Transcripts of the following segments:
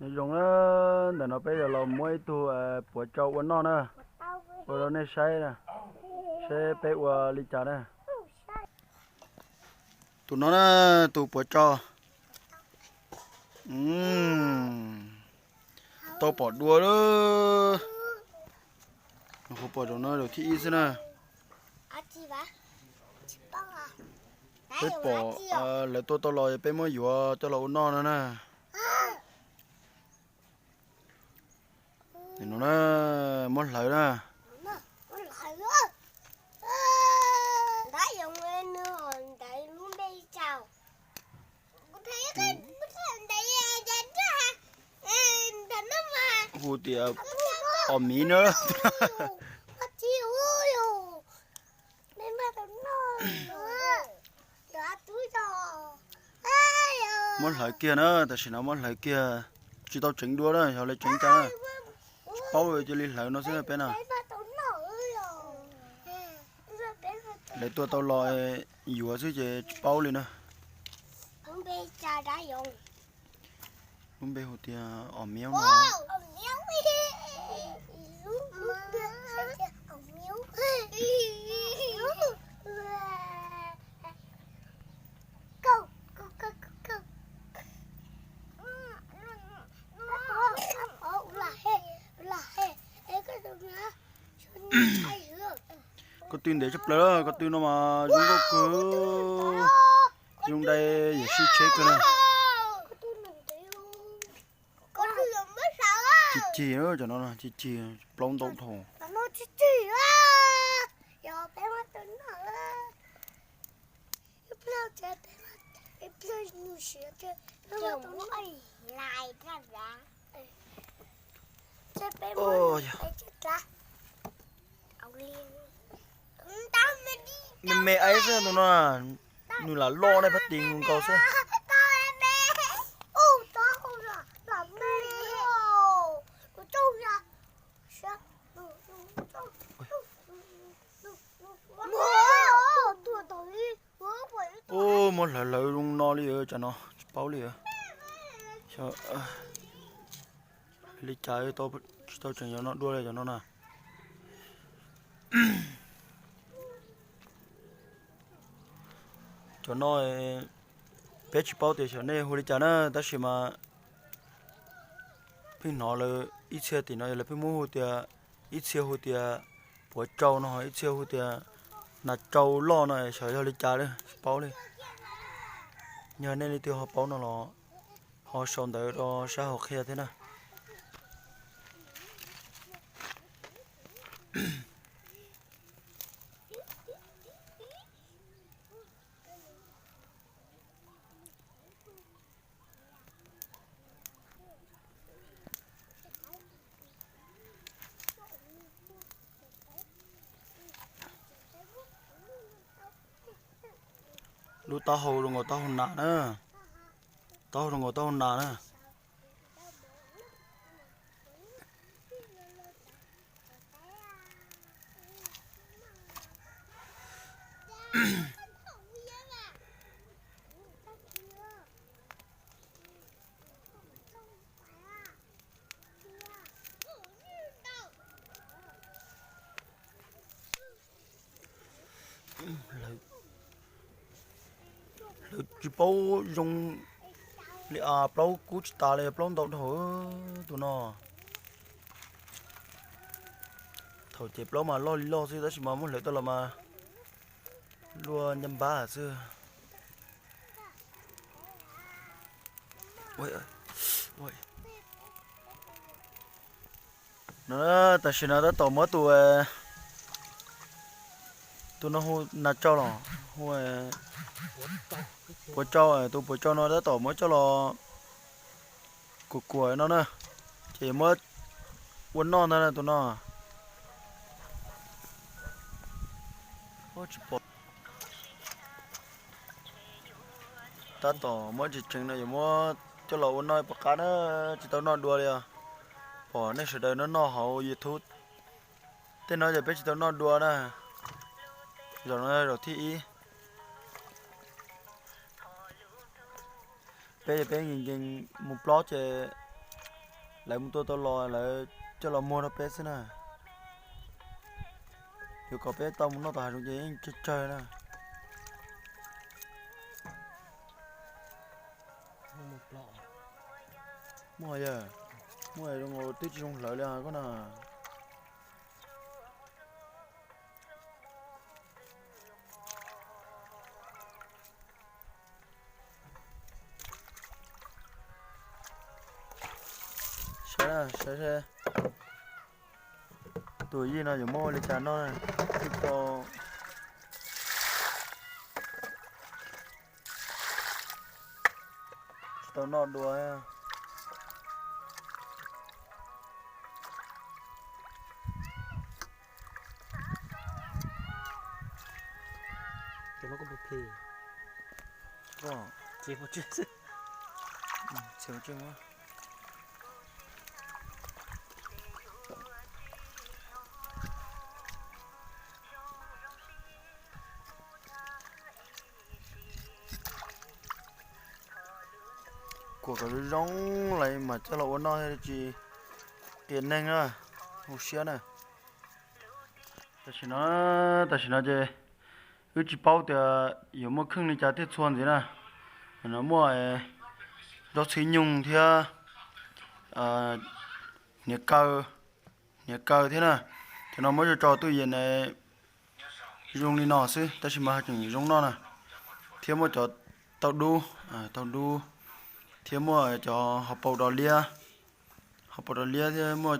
Nyob zoo na, ntawm no peb yuav los muab ib tug puav tsau ua noj na, ua rau nej saib na, saib peb ua li cas na. Tus no na, tus puav tsau, tau pom dua lawm. Nws kuv pom zaum no zaum thib ib xwb na. Peb pom lawv tua tau los peb muab yuav coj los ua noj no na. No na, muab hlawv na. Hu tias os miv na. Muab hlawv kiag na, tam sim no muab hlawv kiag, tsis tau tseev dua na, xyov lawv tseev cas na. Tsis paub, cia li hlawv no xwb peb na. Lawv tua tau los yuav xwb ces tsis paub li na. Lub npe hu tias os miv no. Ko tw ntev tshaj plaws, ko tw no mas zoo nkauj kawg. Zoo dai yawm sij tsheb kawg na. Cig cig, cov no cig cig, plaub ntau dhau. Me me aib xwb tus no, nws lam loj ne, phab tis nkaus xwb. Ub, muab hlawv hlawv zoo no li, tsam no tsis paub li. Li cas tsis tau tseem cov no dua li cov no na. Cov no peb tsis paub tias xyov nej hu li cas na, tab sis mas pheej hnov lawv ib txhia tim no lawv pheej muab hu tias, ib txhia hu tias puav tsau no, ib txhia hu tias nas tsau loj no, xyov yog li cas li tsis paub li. Yog nej leej twg ho paub no los ho sau ntawv rau sab hauv qhia thiab na. Lub taub hau zoo nkaus taub hau nas na. Taub hau zoo nkaus taub hau nas na. Lawv tsis paub zoo li as, plaub kub tsis tas li, plaub ntau dhau tus no. Thaum ces plaub mas loj li loj xwb, tab sis mas muab hlawv tau los mas luaj ncaj npab xwb. No, tam sim no tab tom muab tus, tus no hu nas tsau los hu puav tsau, tus puav tsau no tab tom muab coj los kuam kuam no na, ces yuav muab ua noj ntag tus no. Tab tom muab tsev tseev no yuav muab coj los ua noj puas qab na, tsis tau noj dua li os. Pom nej sawv daws noj noj hauv YouTube, tej no ces peb tsis tau noj dua na. Zaum no zaum thib ib. Peb peb nkees nkees mus plob ces Lawv mus tua tau los lawv coj los muag rau peb xwb na. Yuav kom peb tau mus noj tom hav zoov ces yeej tsawg tsawg na. Muaj yog, muaj zoo twb tsis zoo hlawv li koj na. Saib, saib, saib tus yij no yuav muab ua li cas noj. Tsis tau, tsis tau noj dua. Kuam kom zoo zoo lawm mas coj los ua noj thiaj tsis qias neeg na, hauv siab na. Tam sim no, tam sim no ces wb tsis paub tias yuav muaj kheej li cas thiaj txhua ntxiv na. No muaj zaub txhwb nyoog thiab hniav kaw, hniav kaw thiab na. Cov no muab tso tso tuj yees zoo li no xwb tab sis mas tseem zoo noj na. Thiab muaj cov tauj dub, tauj dub, thiab muaj cov hauv paus dos liab, hauv paus dos liab thiab muaj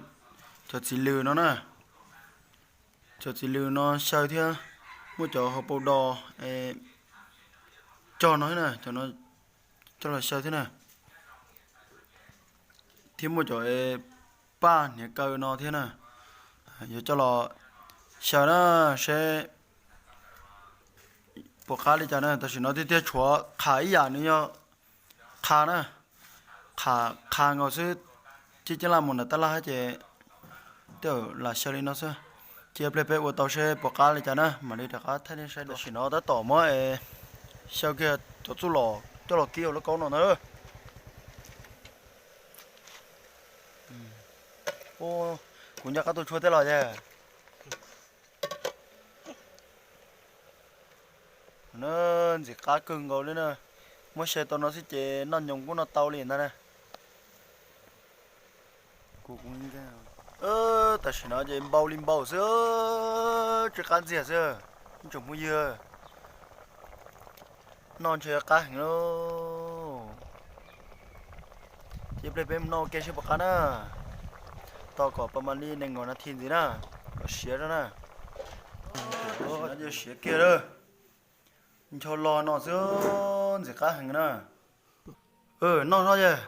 cov txiv lws no na. Cov txiv lws no xyaw thiab muaj cov hauv paus dos cog no thiab na, cov no coj los xyaw thiab na. Thiab muaj cov paj hniav kaw no thiab na, yuav coj los xyaw na, seb puas qab li cas na. Tam sim no tiag tiag tshuav qha ib yam nws yog qha na, qha, qha nkaus xwb. Cib ceb laj mus ntawm tab laj hab ces tej zaum lam xyaw li no xwb. Cia pliag peb ua tau seb puas qab li cas na mam li rov qab thaij nej saib dua. Tam sim no tab tom muab xyaw kiag cov txuj lom coj los kib ua lub kaub no ntag. Kuv nco qab tus tshuaj tej los ces ntxim qab kawg nkaus li na. Muab xyaw tau no xwb ces noj nyoos kuj noj tau li ntag na. Tam sim no ces npau li npau xwb, tsw qab ntxiag xwb, ib tsoom phooj ywg. Noj ntshe qab heev lauj. Ces pliag peb mus noj ua ke seb puas qab na. Tos kom pas mam li nees nkaum nas this ntxiv na, kom siav zog na. Siav kiag lawm. Ncho los no xwb, ntxim qab heev na. Noj zog yog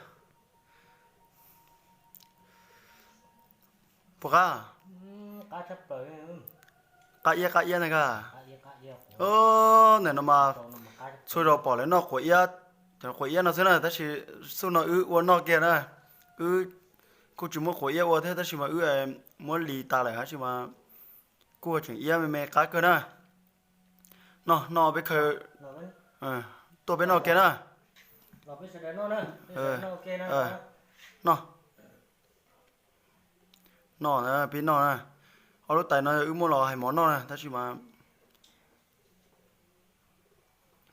puas qab? Qab iab qab iab ntag. Ntawm no mas txhua zaus pom lawv noj quav iab, cov quav iab no xwb na, tab sis xub no wb ua noj kiag na. Wb kuj tsis muab quav iab ua thiab tab sis mas wb muab lis tas lawm tab sis mas kuj tseem iab me me qab kawg na. Noj, noj peb khaws, tuaj peb noj kiag na. Noj, noj na, peb noj na. Ob lub tais no wb muab los hais mov noj na tab sis mas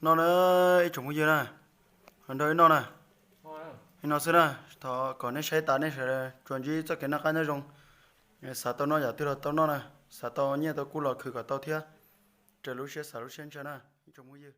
noj na, ib tsoom phooj ywg na, nrog wb noj na. Li no xwb na, thov kom nej saib tas nej sawv daws tsuas ntsib txoj kev noj qab nyob zoo. Xav tau noj yam twg los tau noj na, xav tau nyiaj tau kub los khwv kom tau thiab. Raws lub siab xav lub siab ntshaw na ib tsoom phooj ywg.